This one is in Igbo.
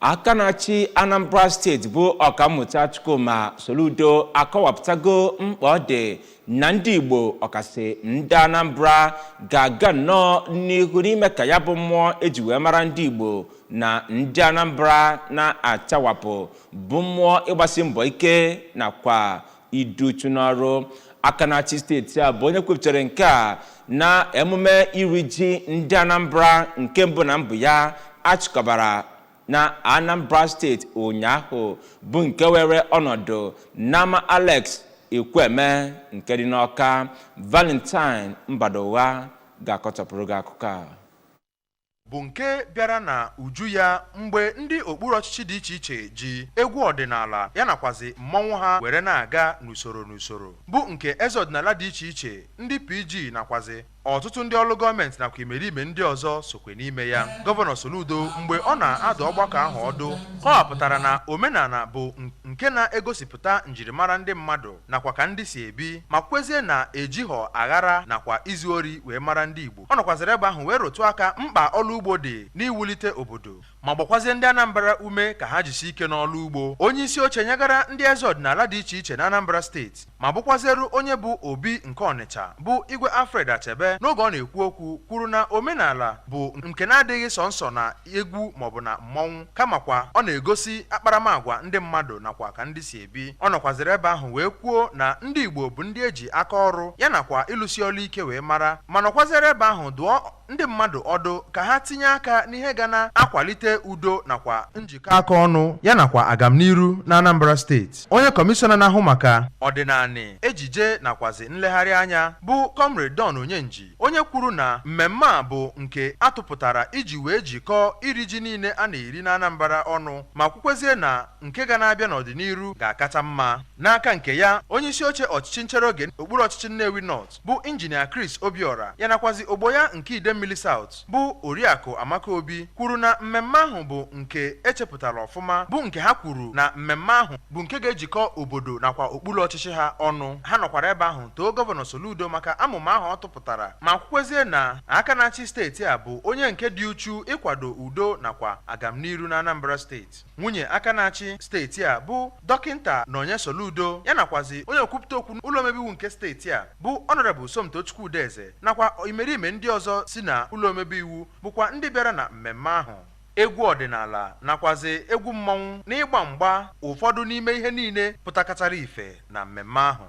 Aka na-achị Anambra Steeti bụ Ọkammụta Chukwuma Soludo akọwapụtago mkpa ọ dị na ndị Igbo, ọkasị ndị Anambra, ga-aga nnọọ n'ihu n'ime ka ya bụ mmụọ eji wee mara ndị Igbo na ndị Anambra na-achawapụ, bụ mmụọ ịgbasi mbọ ike nakwa ịdị uchu n'ọrụ. Aka na-achị steeti a bụ onye kwupụtara nke a na emume iri ji ndị Anambra nke mbụ na mbụ ya achịkọbara na Anambra Steeti ụnyaahụ, bụ nke were ọnọdụ n'ama Alex Ekwueme nke dị n'Ọka. Valentine Mbadogha ga-akọtọpụrụ gị akụkọ a. Bụ nke bịara na uju ya mgbe ndị okpuru ọchịchị dị iche iche ji egwu ọdịnala ya nakwazi mmọnwụ ha were na-aga n'usoro n'usoro, bụ nke eze ọdịnala dị iche iche, ndị PG nakwazi ọtụtụ ndị ọrụ gọọmenti nakwa imerime ndị ọzọ sokwe n'ime ya. Gọvanọ Soludo, mgbe ọ na-adụ ọgbakọ ahụ ọdụ, kọwapụtara na omenala bụ nke na-egosipụta njirimara ndị mmadụ nakwa ka ndị si ebi, ma kwezie na ejighọ aghara nakwa izu ori wee mara ndị Igbo. Ọ nọkwazịrị ebe ahụ wee rụtụ aka mkpa ọrụ ugbo dị n'iwulite obodo, ma gbakwazie ndị Anambra ume ka ha jisi ike n'ọrụ ugbo. Onye isi oche nyegara ndị eze ọdịnala dị iche iche na Anambra Steeti, ma bụkwazieru onye bụ obi nke Ọnịcha, bụ Igwe Alfred Achebe, n'oge ọ na-ekwu okwu kwuru na omenala bụ nke na-adịghị sọnsọ na egwu maọbụ na mmọnwụ, kamakwa ọ na-egosi akparamagwa ndị mmadụ nakwa ka ndị si ebi. Ọ nọkwaziri ebe ahụ wee kwuo na ndị Igbo bụ ndị eji aka ọrụ ya nakwa ịlụsi ọrụ ike wee mara, ma nọkwaziri ebe ahụ dụọ ndị mmadụ ọdụ ka ha tinye aka n'ihe ga na-akwalite udo nakwa njikọ aka ọnụ ya nakwa agamniru na Anambra Steeti. Onye kọmishọna na-ahụ maka ọdịnanị, ejije nakwazi nlegharị anya, bụ Comrade Don Onyenji, onye kwuru na mmemme a bụ nke atụpụtara iji wee jikọọ iri ji niile a na-eri na Anambra ọnụ, ma kwukwezie na nke ga na-abịa n'ọdịnihu ga-akacha mma. N'aka nke ya, onye isi oche ọchịchị nchere oge okpuru ọchịchị Nnewi North, bụ Injinia Chris Obiora, ya nakwazi ogbo ya nke Idemmili South, bụ Oriakụ Amaka Obi, kwuru na mmemme ahụ bụ nke echepụtara ọfụma, bụ nke ha kwuru na mmemme ahụ bụ nke ga-ejikọ obodo nakwa okpuru ọchịchị ha ọnụ. Ha nọkwara ebe ahụ too Gọvanọ Soludo maka amụma ahụ ọ tụpụtara, ma kwukwezie na aka na-achị steeti a bụ onye nke dị uchu ịkwado udo nakwa agamniru na Anambra Steeti. Nwunye aka na-achị steeti a, bụ Dọkịnta Nonye Soludo, ya nakwazi onye okwupụta okwu ụlọ omebe iwu nke steeti a, bụ Honorable Somtochukwu Udeze, nakwa imerime ndị ọzọ si na ụlọ omebe iwu bụkwa ndị bịara na mmemme ahụ. Egwu ọdịnala nakwazi egwu mmọnwụ na ịgba mgba, ụfọdụ n'ime ihe niile pụtakachara ife na mmemme ahụ.